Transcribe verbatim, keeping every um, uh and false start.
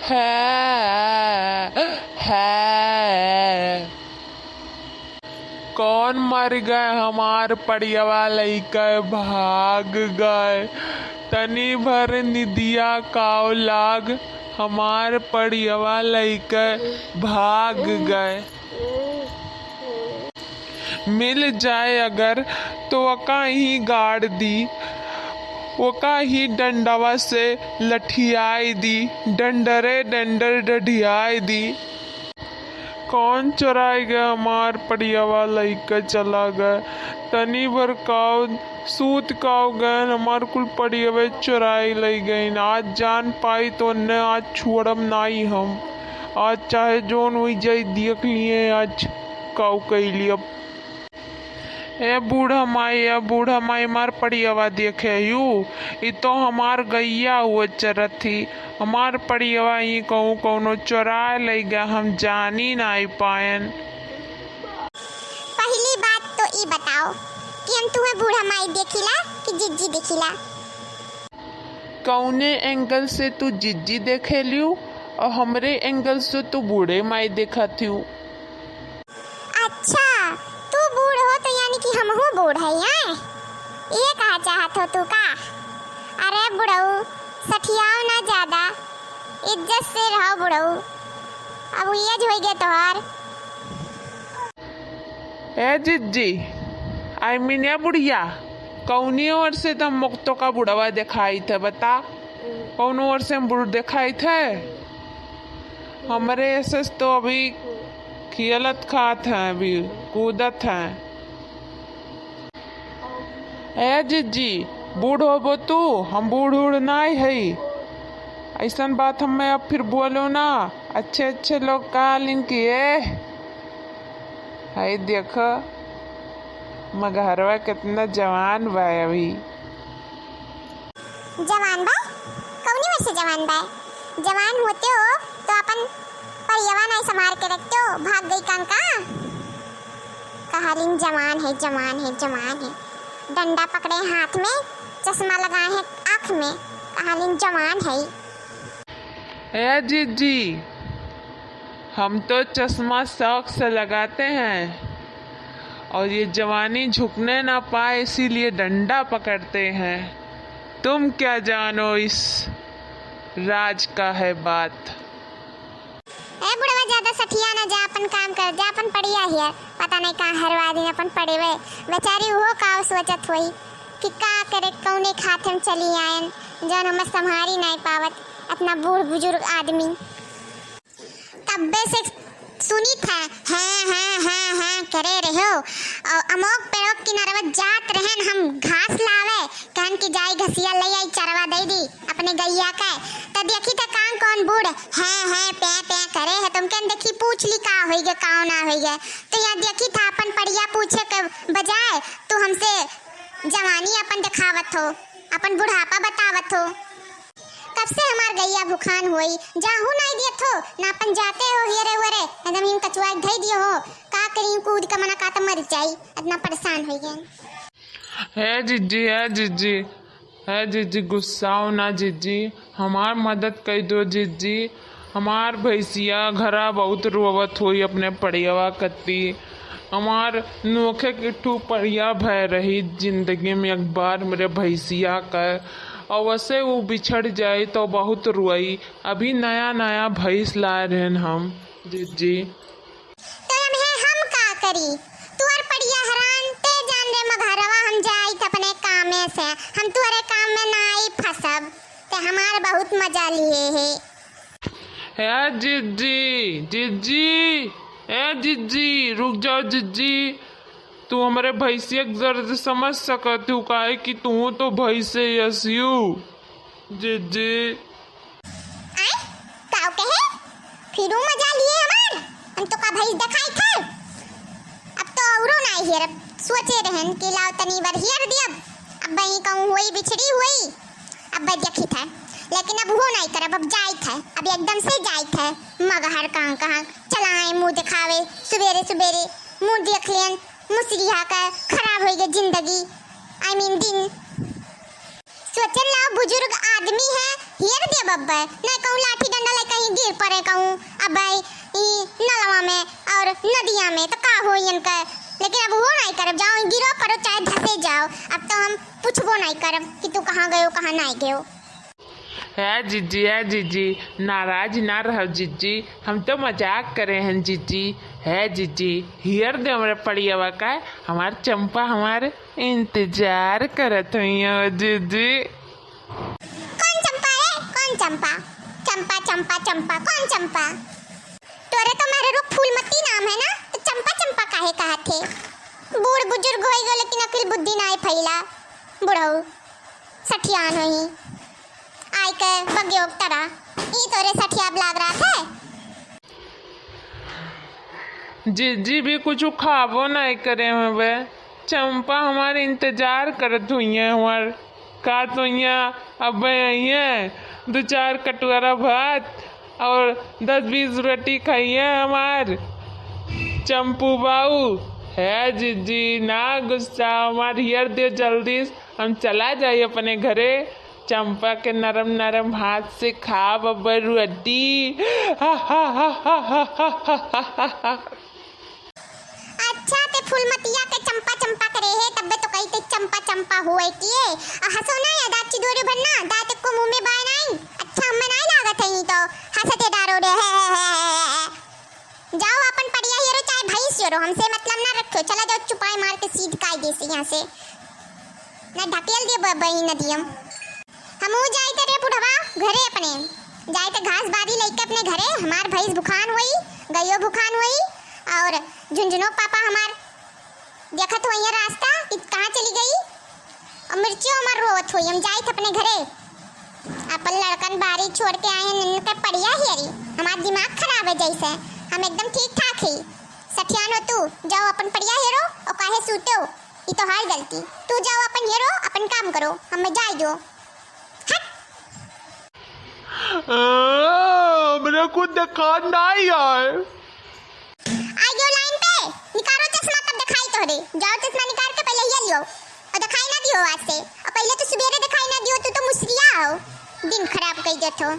है, है। कौन मर गए हमार पड़ियवा लइके भाग गए। तनी भर निदिया काव लाग हमार पड़ियवा लइके भाग गए। मिल जाए अगर तो ओका ही गाड़ दी, ओका ही डंडवा से लठियाई दी, डंडरे डंडर डढियाई दी। कौन चोराई गए हमार पड़ियवा लइके चला गए। तनी भर काव सूत काव गए हमार कुल पड़ियवे चोराई लइ गइन। आज जान पाई तो न आज छोड़म नाई हम। आज चाहे जोन हुई जाई देख लिए आज काव कइली अब। ए बूढ़ा माई, ए बूढ़ा माई, हमार पड़ियवा देखे यू, ई तो हमार गइया हुए चरत थी। हमार पड़ियवा ई कहूँ कौनो चोराए लइ गया, हम जानी नाई पायन। पहली बात तो ई बताओ कि हम तुहे बूढ़ा माई देखिला कि जिज्जी देखिला? कौने एंगल से तू जिज्जी देखे लियू और हमरे एंगल से तू बूढ़े माई देखत हियू? अच्छा, तू बूढ़ हो तो यानी कि हमहू बूढ़ है, हैं? ये कहा चाहत हो तू का? अरे बुढ़ऊ, सठियाओ ना ज्यादा, इज्जत से रहो बुढ़ऊ। अब ये जो होइगे तोहार। ए जिज्जी, I mean ए बुढ़िया, कौनी ओर से तुम मुक्तो का बुढ़वा देखाइत है, बता? कौनो ओर से हम बूढ़ देखाइत है? हमरे एसेस तो अभी खेलत खात हैं, अभी कूदत हैं। ए जिज्जी, बूढ़ होबो तू, हम बूढ़ उढ़ नाई हई। ऐसन बात हमें अब फिर बोलो ना। अच्छे अच्छे लोग कहलिन कि ए, हई देखो, मगहरवा कितना जवान बा अभी। जवान बा? कौनी वैसे जवान बा? जवान होते हो तो अपन परियवा नहीं संभाल के रखते हो, भाग गई कान का? कहालिन जवान है, जवान है, जवान है। डंडा पकड़े हाथ में, चश्मा लगाए हैं आँख में, कहालिन जवान है। ए जिज्जी, हम तो चश्मा शौक से लगाते हैं और ये जवानी झुकने ना पाए, इसीलिए डंडा पकड़ते हैं। तुम क्या जानो इस राज का है बात। ए बुढ़वा, ज्यादा सठिया ना जा, अपन काम कर जा, अपन पड़िया हियर। पता नहीं कहाँ हरवा दिन अपन पड़े हुए। बेचारी वो का सोचत होई कि का करे, कौने खातिर हम चली आयन, जौन हम संभारी नहीं पावत, इतना बूढ़ बुजुर्ग आदमी। तब्बे से सुनी था, हैं, हैं, हैं, हैं करे रहो। और अमोक पेड़ोक किनारवा जात रहन हम घास लावे, कहन कि जाई घसिया ले आई, चरवा दे दी अपने गैया के। त देखी त कान कौन बूढ़ हैं, हैं, पे, पे करे है। तुम कहन देखी पूछ ली का होई गे, का ना होई गे। तो यहाँ देखी था अपन पड़िया पूछे के बजाय तू हमसे जवानी अपन दिखावत हो, अपन बुढ़ापा बतावत हो। कब से हमार गैया भुखान होई, जाहू नाई दियत हो, ना अपन जाते हो हियरे उरे, एकदम हिम कचुआ के धई दियो हो। का करी, कूद के मना का त मर जाई, इतना परेशान होई गए। हे जिज्जी, हे जिज्जी, हे जिज्जी, गुस्साओ ना जिज्जी, हमार मदद कई दो जिज्जी। हमार भैंसिया घरा बहुत रोवत होई अपने पड़ियवा कत्ती। हमार नोखे के ठू पड़िया भय रही जिंदगी में एक बार मेरे भैंसिया का, और वैसे वो बिछड़ जाए तो बहुत रोई। अभी नया नया भैंस लाए रहन हम जिज्जी। तो एम्हे हम का करी? तुहर पड़िया हरान, ते जान रे मगहरवा, हम जाइत अपने कामे से, हम तुहरे काम में नाई फंसब, ते हमार बहुत मजा लिए हे। ए जिज्जी, जिज्जी, ए जिज्जी, रुक जाओ जिज्जी, तू हमरे भैंसिया के दर्द समझ सकत हू, काहे कि तू तो भैंसे यसियू। जिज्जी। आय, काव कहे? फिरू मजा लिए हमार? हम तो का भैंस देखाई थे। अब तो औरो ना हेर, अब सोचे रहन कि लाओ तनी बार हेर दियब। अब बही कहूँ होई बिछड़ी होई, अब बही देखी थे, लेकिन अब वो नहीं करब, अब जाई थे, अब एकदम से जाई थे। मगहर कहाँ कहाँ चलाए मुँह दिखावे, सुबेरे सुबेरे मुँह देख लेन, मुसरिया का खराब होई गई जिंदगी, I mean दिन। सोचन लाओ, बुजुर्ग आदमी है, हेर दे बब्बे, नहीं कहूँ लाठी डंडा लेके ही परे कहूँ, अब ई नलवा में और नदिया में तो का होई इनका। लेकिन अब वो नाहीं करब, जाओ गिरो परो चाहे धसे जाओ, अब तो हम पूछबो नाहीं करब कि तू कहाँ गयो, कहाँ नाहीं गयो। है जीजी, है जीजी, नाराज ना रहो जीजी, हम तो मजाक करे हैं जीजी। है जीजी, हियर दे हमरे पड़ियावा का, हमार चंपा हमार इंतजार करत हुई हो जीजी। कौन चंपा रे? कौन चंपा? चंपा, चंपा, चंपा, कौन चंपा? तोरे तो मेहररुक फूलमती नाम है ना, तो चंपा, चंपा काहे कहत हे? बूढ़ बुजुर्ग होई गो, लेकिन अकिल बुद्धि नाहीं फैला। बुढ़ऊ, सठियान होई। आइ के बग्योक तरह, ई तोरे सठियाब लाग रहा है। जीजी भी कुछ खाबो नाहीं करे हवे। चंपा हमार इंतजार करत हुई है, हमार का तो यहाँ अब यहाँ दो चार कटोरा भात और दस बीस रोटी खाइए हमार चंपू बाऊ। है जीजी, ना गुस्सा, हमार हियर दे जल्दी, हम चला जाई अपने घरे। चंपा के नरम नरम हाथ से खाब अब रोटी। अच्छा, ते फूलमतिया के चंपा चंपा करे है, तब्बे तो कही ते चंपा चंपा हुए किए। आ हंसो ना या दाची दोरे भर ना, दांत को मुंह में बाय नाहीं। अच्छा, हमें नाहीं लागत है, ई तो हंसते डारो रे। जाओ अपन पड़िया हेरो चाहे भैंस हेरो, हमसे मतलब ना रखो। चला जाओ, चुपाई मार के सीध काई देसी यहाँ से, ना ढकेल दिए ब-, बही नदियम। हमहू जाइत रे बुढ़वा घरे अपने, जाइत घास बारी लइके अपने घरे। हमार भैंस भुखान होई, गइयो भुखान होई, और झुनझुनो पापा हमार देखत होइहैं रास्ता कि कहाँ चली गई, और मिर्चियो हमार रोवत होई। हम जाइत अपने घरे, अपन लड़कन बारी छोड़ के आए हैं, इनके पड़िया हेरी। हमार दिमाग खराब है जैसे, हम एकदम ठीक ठाक ही। सठियान हो तू, जाओ अपन पड़िया हेरो और काहे सूते हो, ई तो हाल गलती। तू जाओ अपन हेरो, अपन काम करो, हमें जाए दो। हट। आ, हमरा कुछ देखा नाहीं आए। आई गयो लाइन पे, निकारो चश्मा तब देखाई तोहरे। जाओ चश्मा निकाल के पहले ये लियो। और देखाई ना दियो आज से। और पहले तो सुबेरे देखाई ना दियो, तू तो मुसरिया हो। दिन खराब कई देत हो।